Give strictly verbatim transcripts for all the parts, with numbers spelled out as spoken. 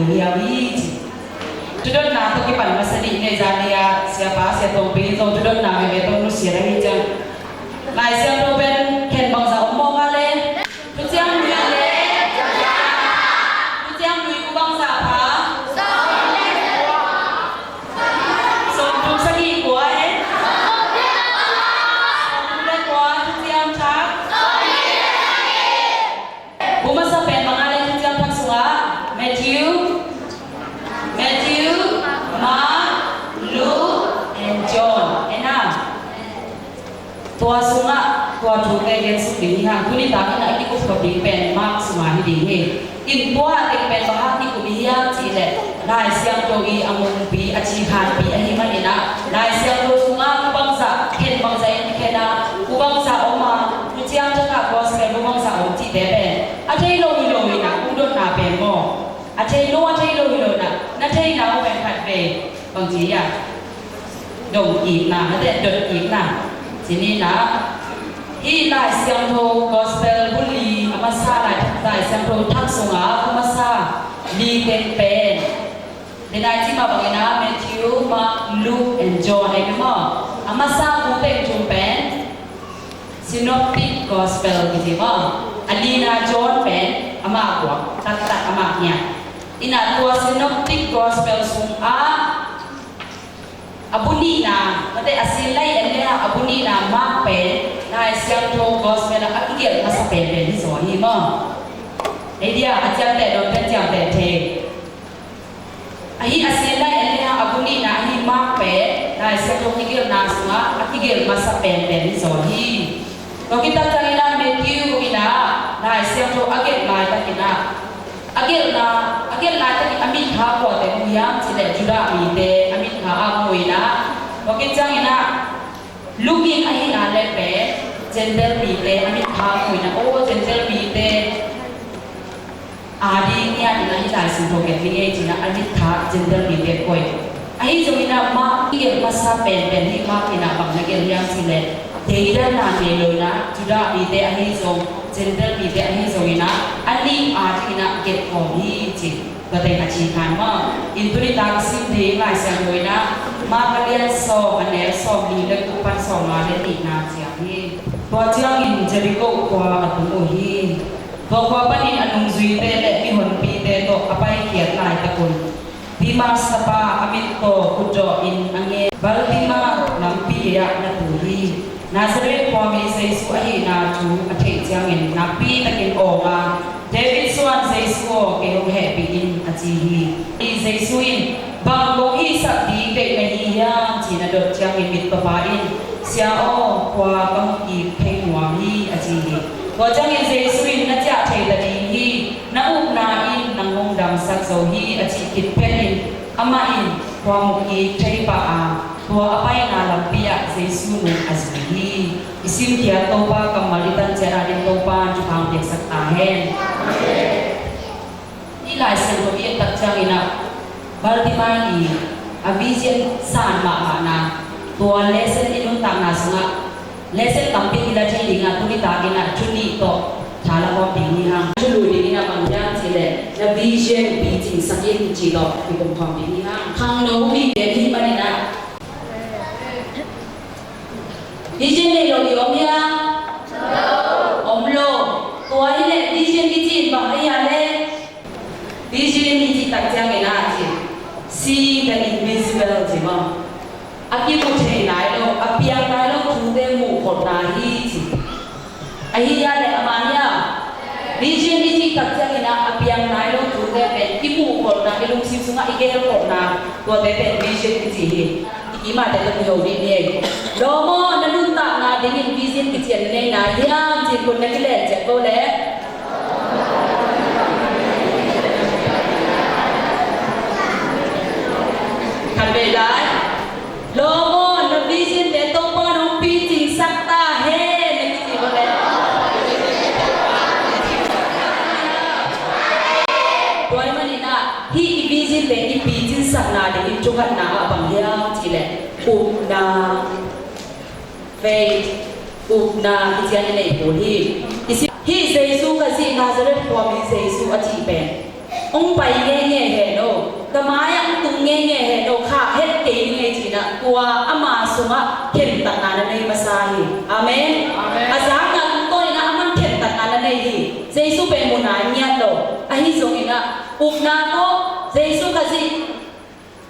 hiam hi ci. Thudotna tawh kipan masa dih ngei zan ni a siapa sia tawngpi in zong thudotna veve tawh nusia ahi ciang. Lai Siangtho pen khen bangzah om mawk a le. Thuciam Lui le. Thuciam Lui ku bangzah pha. Sawmthum sagih kua e. Sawmthum le kua Thuciam Thak. Ku masa pen bang a le Thuciam Thak sungah Matthew, Matthew, Mark, Luke and John. Ena. Tua sungah tua thute gen suk ding hi hang. Tuni takin a kikup khop ding pen Mark sungah hi ding hi. In tua teng pen bang hang kikup hi hiam cih leh Lai Siangtho i a mungpi a cikhanpi ahih manin ah Lai Siangtho sungah ku bangzah khen bangzah in khen a, ku bangzah om a, Thuciam Thak ah gospel ku bangzah om cihte pen a thei lo hi lo in ah kong dotna pen maw? A thei lo, a thei lo hi lo in ah na theihna uh pen khat vei bang ci hiam? Dong kikna, na te dot kikna. Cini na. Hih Lai Siangtho Gospel buli a masa Lai, Lai Siangtho Thak sungah a masa li teng pen. Denai cima bangin a Matthew, Mark, Luke and John ei maw. A masa bu teng thum pen. Synoptic Gospel kici maw. A lina John pen amah kua, taktak amah ngiat. Ina tua Synoptic Gospel sungah a bu nihna, mate a sin lai en le a bu nihna Mark pen Lai Siangtho Gospel a kigelh masa penpen hi zaw hi maw. Ei dia a ciamteh dawn pen ciamteh thei. Ahi a sin lai en le a bu nihna ahi Mark pen Lai Siangtho kigelhna sungah a kigelh masa penpen hi zaw hi. Tua kitak ciangin ah Matthew in ah Lai Siangtho a gelh laitakin ah a gelhna, a gelh laitakin a mitkha kuate mu hiam cih leh Judah mite a mitkha a mu in ah. Tua kiciangin ah Luke in ahih a le pen Gentile mite a mitkha mu in ah, o Gentile mite a ding ngiat in ah hih Lai Siangtho gelh ding ei ci-in ah a mitkha Gentile mite koih. Ahi zongin ah Mark kigelh masa penpen hih Mark in ah bang na gelh hiam cih leh deidanna nei lo in ah Judah mite ahi zong Gentile mite ahi zongin ah a nih a dingin ah gelh khawm hi ci. Tua teng a ci khan maw. In tuni tak a sim ding Lai Siangtho in ah Mark a lian sawm a neu sawmli le guk pan sawmnga le nihna ciang hi. Tua ciangin Jericho khua a tung uh hi. Tua khua panin a nungzuite le mihonpite tawh a paikhiat laitakun Timaeus tapa a mittaw kutdawh in a ngen Bartimaeus lampi gei-ah na tu hi. Nazareth khuami Jesu ahihna thu a theih ciangin nakpi takin awng a, David suan Jesu aw, kei hong hehpih in, a ci hi. Jesu in bang kong hihsak ding deih na hi hiam ci-in a dot ciangin mittawpa in Sia aw, khua ka mu kik thei nuam hi, a ci hi. Tua ciangin Jesu in na ciah thei ta ding hi, na upna in nang hong damsak zo hi, a cih khit phetin amah in khua mu kik thei pah a, tua a paina lampi ah Jesu nung a zui hi. I simkhiat Topa kammal i tan ciat a ding Topa in thupha piaksak ta hen. Hih Lai Siangtho i et tak ciangin ah Bartimaeus i a vision san mahmahna tua lesson i nuntakna sungah lesson tampi i la thei dingah tuni takin ah thu nih tawh thala khawm ding hi hang. Thu lui dingin ah bang hiam cih leh na vision picingsak in cih tawh i pom khawm ding hi hang. Khangno mi pen hih manin ah vision nei lo i om hiam? Om lo. Tua hi leh vision kici in bang ahi a le? Vision i cih tak ciangin a ci, see the invisible ci maw. A kimu thei nai lo, a piang nai lo thute muh khol na hi ci. Ahi a le ama hi a. Vision i cih tak ciangin a, a piang nai lo thute pen i muh khol na, i lungsim sungah i gel khol na, tuate pen vision i ci hi. I mate tawh kiho dih ni ei. Lawm aw, na nuntakna dingin vision kici a nei nai hiam ci-in kun na kilen ciat ko leh. Khat vei lai. Lawm aw, na vision te Topa in hong picingsak ta hen, na kici ko leh. Tua ahih manin ah, hih i vision te i picingsakna dingin thukhatna ah bang hiam cih leh upna, faith, upna kici a i neih kul hi. I si, hih Jesu ka cih Nazareth khuami Jesu a cih pen Hong pai ngeingei hen lo, ka mai-ah hong tung ngeingei hen lo, khah het kei ning ei ci-in ah, tua ama sungah khentatna na nei masa hi. Amen. Amen. A zakna tungtawn in ah aman khentatna na nei hi. Jesu pen mun-a ngiat lo. Ahi zongin ah upna tawh Jesu Khazih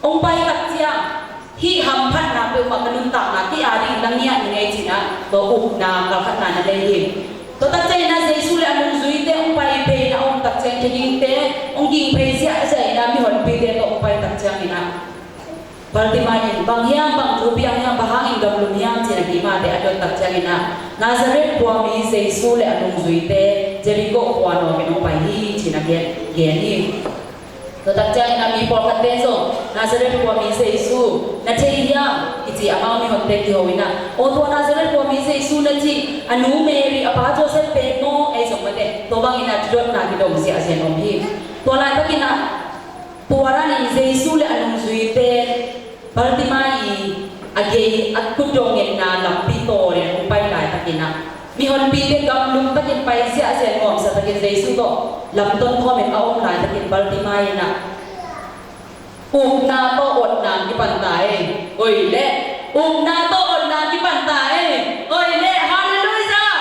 hong pai tak ciang, hih hamphatna peuhmah ka nuntakna kei a ding na ngiat ning ei ci-in ah, tua upna kalkhatna na nei hi. Tua tak ciangin ah Jesu le a nungzuite hong pai phei in a om tak ciang, thegingte hong ging phei ziahziah in ah mihonpite tawh hong pai tak ciangin ah, Bartimai in, "Bang hiam, bang thu piang hiam, bang hangin gamlum hiam?" ci-in a hih mate a dot tak ciangin ah, "Nazareth khuami Jesu le a nungzuite Jericho khua nawkin hong pai hi," ci-in a gen, gen hi. Tua tak ciangin ah mi pawlkhatte zong, "Nazareth khuami Jesu na thei hiam?" kici amau mihonte kiho in ah, "Aw, tua Nazareth khuami Jesu na cih, a nu Mary, a pa Joseph pen maw?" ei zong mate, tua bangin ah thudotna kidong ziahziah in om hi. Tua laitakin ah, tua danin Jesu le a nungzuite Bartimai i a gei, a kutdong ngetna lampi tawnin hong pai laitakin ah, mihonpite gamlum takin pai ziahziah, nuamsa takin Jesu tawh lamton khawmin a om laitakin Bartimai in ah, "Upna tawh otna kipan ta ei. Oi le, upna tawh otna kipan ta ei. Oi le, halleluiah.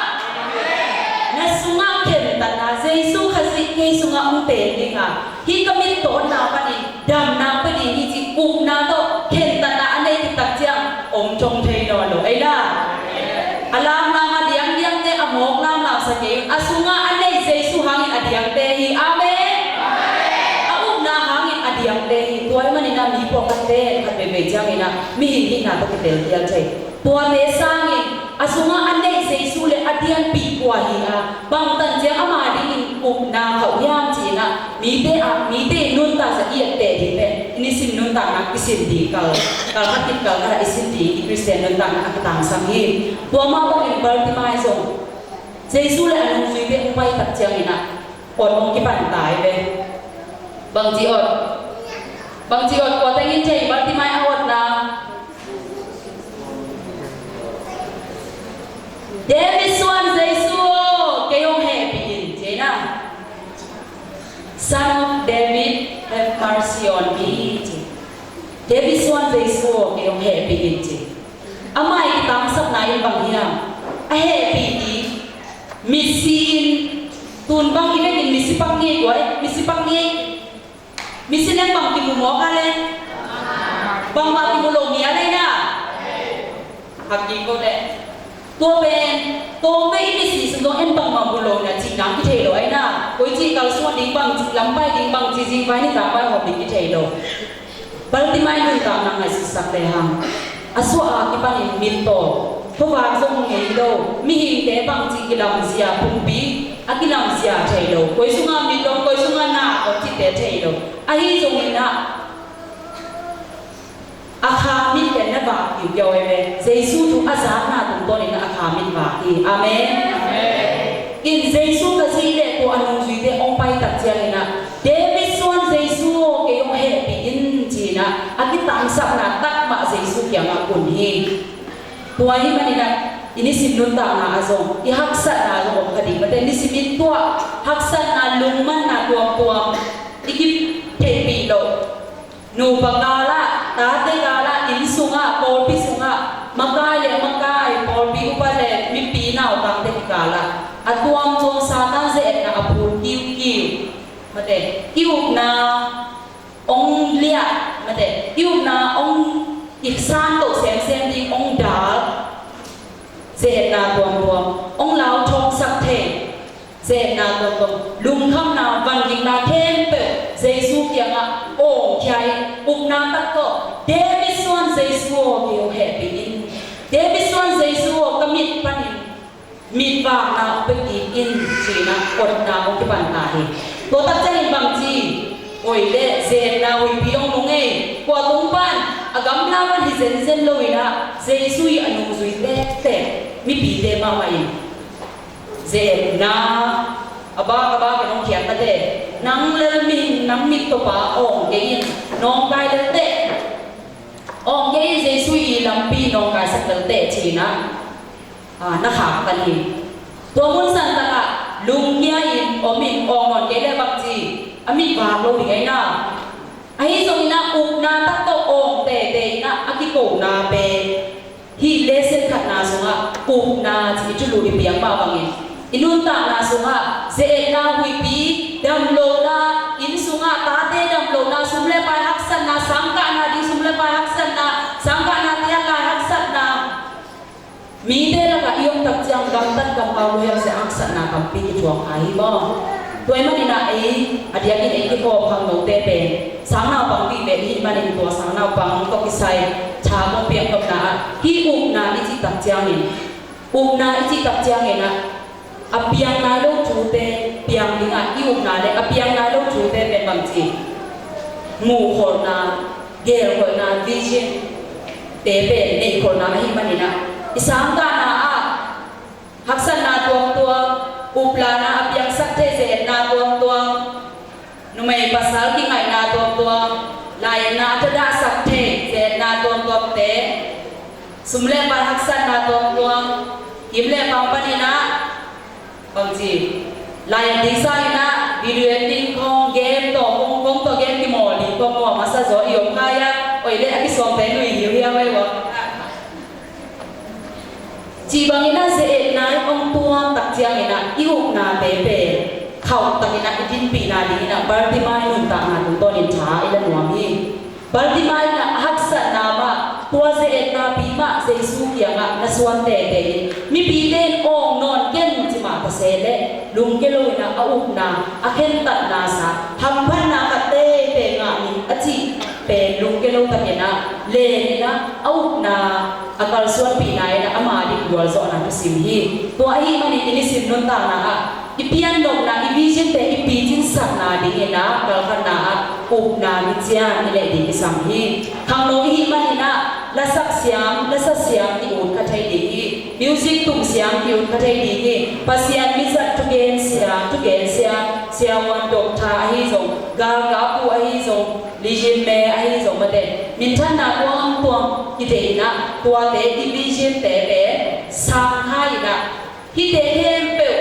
Na sungah khentatna, Jesu Khazih kei sungah hong teng ding a, hih ka mittaw otna panin damna pia ding hi," ci upna tawh khentatna a nei khit tak ciang, om thong thei nawn lo ei la. A lamlam a diangdiangte a mawk lamlam sa kei un, a sungah a nei Jesu hangin a diangte hi. Amen. A upna hangin a diangte hi. Tua ahih manin ah mi pawlkhatte khat veivei ciangin ah mihing hihna tawh kitelkial thei. Tuate sangin a sungah a nei Jesu le a dianpih kua hi a, bangtan ciang ama dingin upna khauh hiam ci-in ah mite a, mite in nuntakzia i etteh ding pen i nisim nuntakna kisin ding kal, kal khat khit kal khat ah i sin ding i Khristian nuntakna a kitangsam hi. Tua mah bangin Bartimai zong Jesu le a nungzuite hong pai tak ciangin ah ot hong kipan ta hi ve. Bangci ot? Bangci ot, kua teng in thei Bartimai a otna? "David suan Jesu aw, kei hong hehpih in," ci-in ah. "Son of David, have mercy on me," ci. "David suan Jesu aw, kei hong hehpih in," ci. Ama i kitangsapna in bang hiam? A hehpih ding. Misi in, tun bang i vekin misi pak ngei guai, misi pak ngei. Misi leng bang kimu mawk a leh? Bangmah kimu lo mi a leh na. Hak kik ko leh. Tua pen, tua pen i misi sung dong en bangmah mu lo na cih nang kithei lo ai na. Koi cih kalsuan ding, bangci lampai ding, bangci zingvai nitak pai hawm ding kithei lo. Bartimai nuntakna ngaihsutsak lehang, a suah a kipanin mittaw, khuavak zong ngei lo, mihingte bangci kilamzia, pumpi a kilamzia thei lo, koi sungah mit om, koi sungah na om cihte thei lo. Ahi zongin ah, a kha mit pen na vak kiukiau ei ve. Jesu thu a zakna tungtawnin a kha mit vak hi. Amen. Amen. In Jesu Khazih le tua a nungzuite hong pai tak ciangin ah, "David suan Jesu aw, kei hong hehpih in," ci-in ah, a kitangsapna tak mah Jesu kiangah kun hi. Tua ahih manin ah, i nisim nuntakna ah zong i haksatna zong om kha ding, mate, nisim i tuah haksatna, lungmanna tuamtuam i kitheihpih loh. Nupa kalah, tate kalah, inn sungah, pawlpi sungah, makai le makai, pawlpi upa le mipi nautangte kikalah a tuamtuam Satan ze-etna a phul kiukiu. Mate, i upna hong liah, mate, i upna hong i santo semsem ding hong dal ze-etna tuamtuam, hong lauthawngsak thei ze-etna tuamtuam, lungkhamna, vangikna khempeuh Jesu kiangah awngkhia in, upna tak tawh, "David suan Jesu aw, kei hong hehpih in. David suan Jesu aw, ka mit panin mitvakna hong pia kik in," ci-in ah otna hong kipan ta hi. Tua tak ciangin bangci, oi le, ze-etna huihpi hong nung ei, kua tung pan, a gamla pan hi zenzen lo in ah, Jesu i a nungzui tektek mipite mahmah in ze-etna a bak a bak in hong khiat mate. "Nang lel mihing, nang mit tawh pa awng kei in, nawngkai lel teh. Awng kei in, Jesu i lampi nawngkaisak lel teh," ci-in ah, a, na khaktan hi. Tua mun santak ah lungkia in om in, awng nawn kei leh bangci, a mit vak lo ding ahi na. Ahi zongin ah upna tak tawh awng tete in ah a kikona pen hih lesson khatna sungah upna cih i thulu i piak mah bangin i nuntakna sungah ze-etna, huihpi damlohna, inn sungah tate damlohna, sum le pai haksatna, sangkahna ding sum le pai haksatna, sangkahna tian lai haksatna, mite lakah i om tak ciang gamtat kampau luhiak sia haksatna tampi kithuak a hi maw? Tua ahih manin ah ei a diakin ei kikhawm khangnote pen sangnaupang vive i hih manin tua sangnaupang tawh kisai tha kong piak nopna ah hih upna i cih tak ciangin, upna i cih tak ciangin ah a piang nai lo thute piang dingah i upna le a piang nai lo thute pen bangci muhkholhna, gelkholhna, vision te pen neihkholhna ahih manin ah i sangkahna ah haksatna tuamtuam, uplana a piangsak thei ze-etna tuamtuam, numei pasal kingaihna tuamtuam, lainna a thadahsak thei ze-etna tuamtuamte, sum le pai haksatna tuamtuam, kim le pam panin ah bangci, lai ding sangin ah video editing khong, game tawh khong, khong tawh game kimawl ding khong maw, masa zaw i om kha a, oi le a kisawmte nui hiuhiau ei ua. Cih bangin ah ze-etna i hong tuam tak ciangin ah i upnate pen khauh takin ah i dinpihna dingin ah Bartimai nuntakna tungtawnin tha i la nuam hi. Bartimai in ah a haksatna mah, tua ze-etnapi mah Jesu kiangah na suan tete in, mipite in awng nawn ken ci mah ta se leh lungkia lo in ah a upna, a khentatna sa, hamphatna khat teitei ngah ni a cih pen lungkia lo takin ah len in ah a upna a kalsuanpihna in ah ama ding gualzawhna thusim hi. Tua ahih manin i nisim nuntakna ah i pian nopna, i vision te i picinsakna dingin ah kalkhatna ah upna mician i neih ding kisam hi. Khangno i hih manin ah lasak siam, lasa siam i ut kha thei ding hi. Music tum siam i ut kha thei ding hi. Pasian mizat thugen siam, thugen siam, siavuan, doctor ahi zong, galkapbu ahi zong, lizinme ahi zong, mate minthanna tuamtuam i deih in ah tuate i vision te pen sang kha in ah hihte khempeuh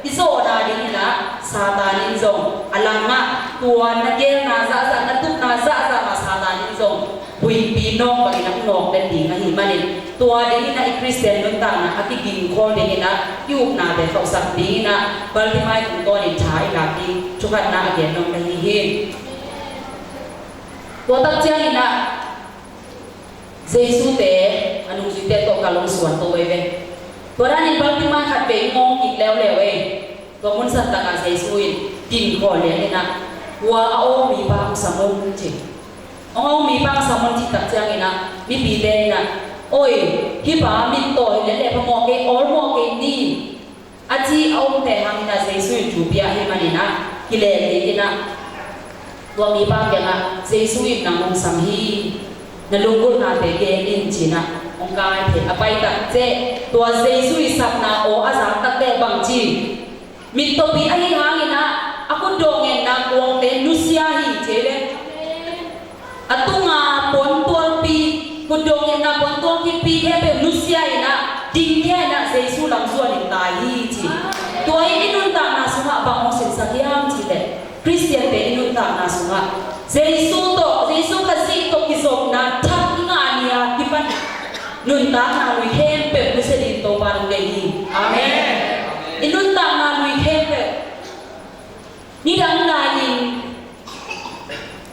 i zawhna dingin ah Satan in zong a langah tua na geelna zahzah, na tupna zahzah mah Satan in zong huihpi nawk bangin a nawk den ding ahih manin tua dingin ah i Khristian nuntakna a kigingkhawl dingin ah i upnate khauhsak dingin ah Bartimai tungtawnin tha i lak ding thukhatna a gen nong ka hi hi. Tua tak ciangin ah Jesu te a nungzuite tawh ka lungsuan to veve. Tua danin Bartimai khat vei ngawng kik leuleu ei. Tua mun santak ah Jesu in din khawl lian in ah, tua a awng mipa hong sam un ci. Hong awng mipa hong sam un cih tak ciangin ah mipite in ah, oi, hih pa mittaw hi lel leh phamawh kei, awlmawh kei ni. A ci a omte hangin ah Jesu in thu pia ahih manin ah kilel kik in ah tua mipa kiangah Jesu in nang hong sam hi, na lunggulhnate gen in ci-in ah hong kai thei a pai tak ciang tua Jesu i sapna aw a zak tak teh bangci, mittawpi ahih hangin ah a khutdawh ngetna kuangte nusia hi ci leh a tunga puantualpi, khutdawh ngetna puantualpi khempeuh nusia in ah dingkhia in ah Jesu lam zuanin tai hi ci. Tua in i nuntakna sungah bang hong sinsak hiam cih leh Khristiante i nuntakna sungah Jesu tawh, Jesu Khazih tawh kizopna thak i ngah ni a kipan nuntakna lui khempeuh nusia ding Topa nong deih hi. Amen. I nuntakna lui khempeuh nidang lai-in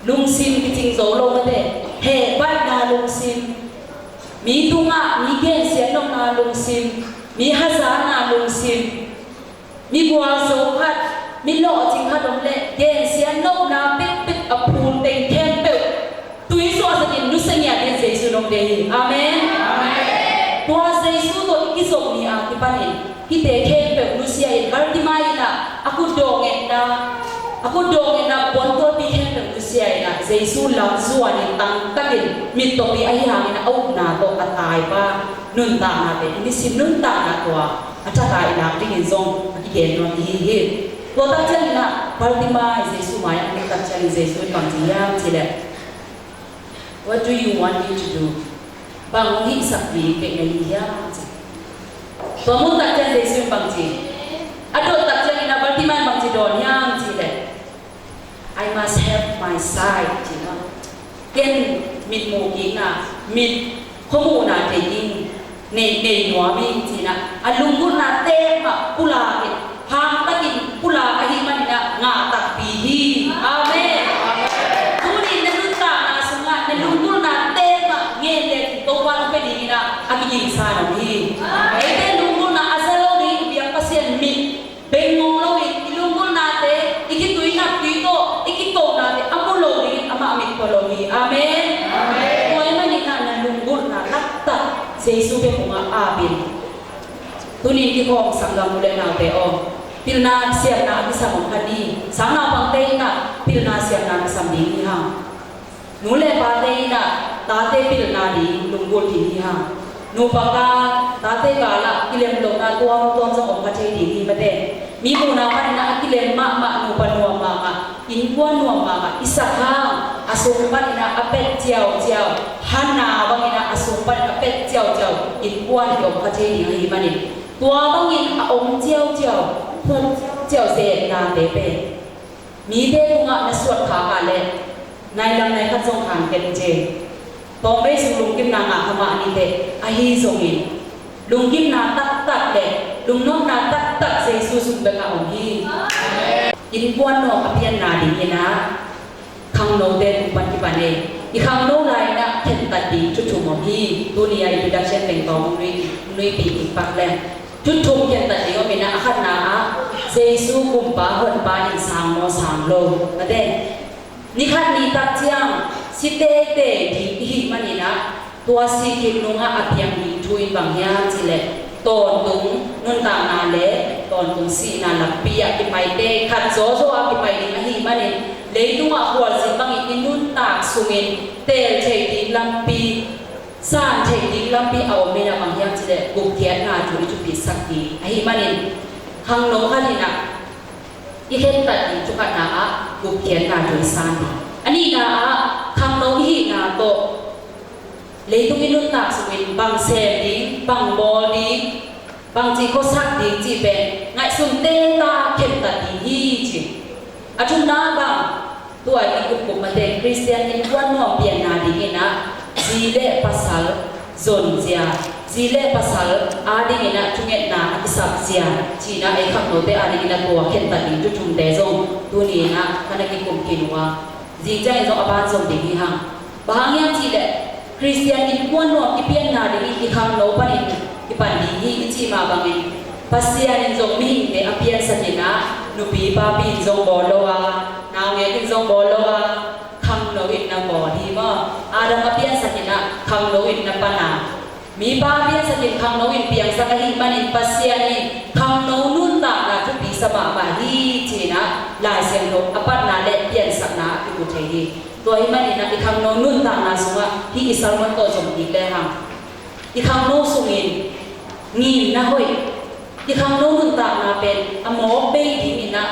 lungsim kicing zo lo mate, hehpatna lungsim, mi tungah mi gensiat nopna lungsim, mi hazatna lungsim, mi gualzo khat, mi lawhcing khat om leh gensiat nopna pekpek a phul teng khempeuh tui suahsakin nusia ngiat in Jesu nong deih hi. Amen. Amen. Tua Jesu tawh i kizop ni a kipanin hihte khempeuh nusia in Bartimai in ah a khutdawh ngetna, a khutdawh ngetna puantualpi khempeuh nusia in ah Jesu lam zuanin tangtakin mittawpi ahih hangin a upna tawh a taipa nuntaknate i nisim nuntakna tua a thak a i lak dingin zong a kigen nuam i hi hi. Tua tak ciangin ah Bartimai Jesu mai-ah a om tak ciangin Jesu in bang ci hiam cih leh, "What do you want me to do?" Bang hong hihsak ding deih na hi hiam ci. Tua mun tak ciang Jesu in bang ci, a dot tak ciangin ah Bartimai in bang ci dawn hiam cih leh, I must have my sight, ci-in ah. Ken mitmuh kikna, mit khuamuhna thei ding nei, nei nuam ing, ci-in ah. A lunggulhna tek mah pulak in, hangtakin pulak ahih manin ah ngah takpi hi. Amen. Tuni na nuntakna sungah na lunggulhna tek mah ngen le Topa hong pia dingin ah a kigingsa nuam hi. Eite lunggulhna a za lo ding biak Pasian mit beng ngong loin i lunggulhnate i khitui naptui tawh i kikohnate a mu lo dingin amah mit pua lo hi. Amen. Tua ahih manin ah na lunggulhna taktak Jesu bek hong ap in. Tunin kikhawm sanggam u le naute aw, pilna siamna a kisam om kha ni. Sangnaupangte in ah pilna siamna kisam ding hi hang. Nu le pate in ah tate pilna ding lunggulh ding hi hang. Nupa gal, tate gal ah kilem lohna tuamtuam zong om kha thei ding hi mate. Mi muhna panin ah a kilem mahmah nupa nuam mahmah, innkuan nuam mahmah i sak hang, a sung panin ah a pet ciauciau, hana bangin ah a sung panin a pet ciauciau innkuan i om kha thei ding ahih manin, tua bangin a om ciauciau, phum ciauciau zetnate pen mite tungah na suat khak a leh nai lam nai khat zong hang ken cin. Tawmvei sung lungkimna ngah kha mah ni teh, ahi zongin lungkimna taktak le lungnopna taktak Jesu sung bek ah om hi. Innkuan nuam a pianna dingin ah khangnote tung pan kipan ei. I khangno lai-in ah khentat ding thu thum om hi. Tuni a introduction teng tawm nuih, nuihpih kik pak leng thu thum khentat ding om in ah, a khatna ah Jesu kumpa honpa in sang maw sang lo, mate. Ni khat ni tak ciang si teitei ding i hih manin ah, tua si kik nungah a piang ding thu in bang hiam cih leh, tawntung nuntakna le tawntung sihna lampi ah kipaite khat zawzaw a kipai ding ahih manin, leitungah khualzin bangin i nuntak sungin teel theih ding lampi, san theih ding lampi a om in ah, bang hiam cih leh gupkhiatna thu i thupitsak ding ahih manin, khangno khat in ah i khentat ding thu khatna ah gupkhiatna thu i san ding. A nihna ah khangno i hihna tawh leitung i nuntak sungin bang sem ding, bang bawl ding, bangci khuasak ding cih pen ngaihsun teta khentat ding hi ci. A thumna bang, tua i kupkup mateng Khristian innkuan nuam pianna dingin ah zi le pasal zonzia, zi le pasal adingin ah thungetna a kisapzia, ci-in ah ei khangnote adingin ah tua khentat ding thu thumte zong tuni-in ah ka na kikum khin uh a, zing ciangin zong a ban zom ding hi hang. Bang hang hiam cih leh Khristian innkuan nuam i pianna dingin i khangno panin kipan ding hi i cih mah bangin, Pasian in zong mihingte a piansak in ah, nupi papi in zong bawl lo a, naungek in zong bawl lo a, khangno in na bawl hi maw? Adam a piansak in ah khangno in na pan a, mipa a piansak in khangno in piangsak ahih manin, Pasian in khangno nuntakna thupi sa mahmah hi ci-in ah Lai Siangtho a patna le piansakna ah kimu thei hi. Tua ahih manin ah i khangno nuntakna sungah hih i sermon tawh zom kik lehang, i khangno sungin ngimna hoih, i khangno nuntakna pen a mawk bei dingin ah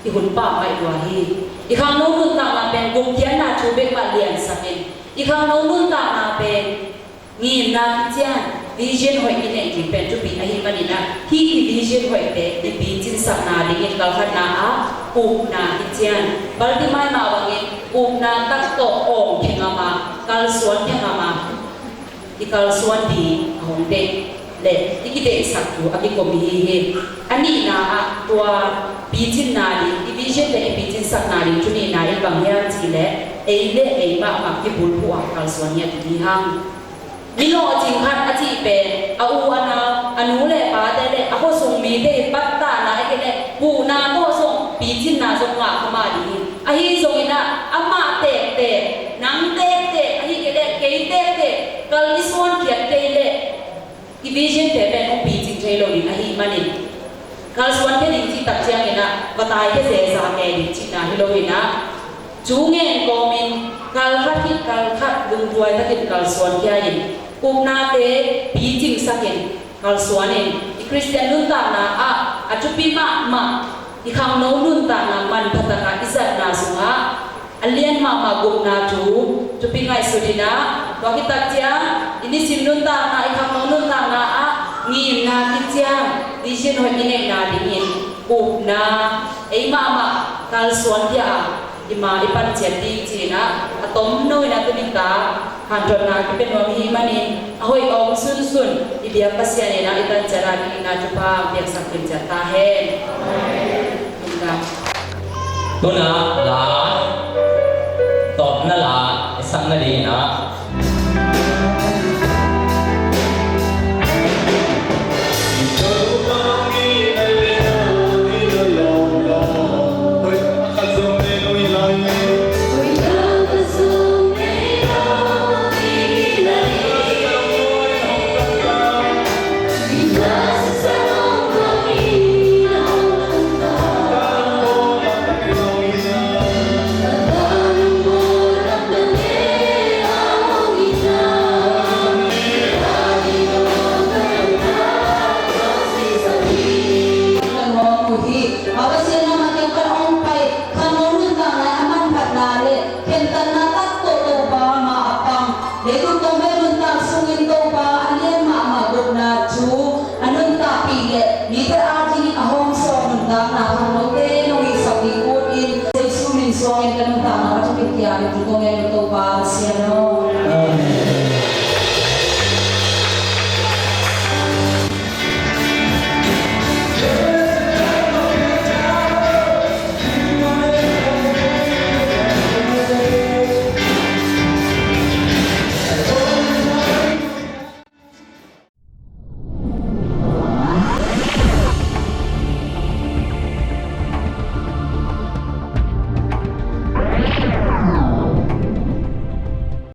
i hun pammaih lua hi. I khangno nuntakna pen gupkhiatna thu bek mah liansak in, i khangno nuntakna pen ngimna kician, vision hoih i neih ding pen thupi ahih manin ah, hih i vision hoihte i pincinsakna dingin kalkhatna ah upna kician. Bartimai mah bangin upna tak tawh awng khe ngam a, kalsuan khe ngam a, i kalsuan ding a hong deih le i kideihsak thu a kikum i hi hi. A nihna ah tua picinna ding, i vision le i picinsakna ding thu nihna in bang hiam cih leh, ei le ei mahmah kibulphuh a kalsuan hi a kihi hang. Milawhcing khat a cih pen a u a nau, a nu le pate le a khuasung mite i pattahna ahih kei leh huhna tawh zong picinna zong ngah kha mah ding hi. Ahi zongin ah amah tektek, nang tektek, ahih kei leh kei tektek kal i suankhiat kei leh i vision te pen hong picing thei lo ding ahih manin, kalsuan khia ding cih tak ciangin ah va tai khia zeza kei ding cihna hi loin ah, thu ngen kawmin kal khat hih kal khat lungduai takin kalsuan khia in, upnate picingsak in, kalsuan in, i Khristian nuntakna ah a thupi mahmah, i khangno nuntakna manpha takin i zatna sungah a lian mahmah gupna thu thupi ngaihsut in ah, tua khit tak ciang i nisim nuntakna, i khangno nuntakna ah ngimna kician, vision hoih i neihna dingin upna, ei mahmah kalsuan khia a, i ma i pan ciat ding ci-in ah a tomno in ah tuni-in ah hanthawnna kipia nuam i hih manin a hoih awng sunsun i biak Pasian in ah i tan ciat a dingin ah thupha hong piaksak kim ciat ta hen. Amen. Tu-in ah la tawpna la i sak nadingin ah Leitung tawmvei nuntak sungin Topa a lian mahmah gupna thu a nuntakpih leh mi tawh a dingin a hawmsawn nuntakna khangnote nong hihsak ding ut in Jesu min suangin ka nuntakna ka thupit ciat in thu kong ngen uh Topa Pasian aw.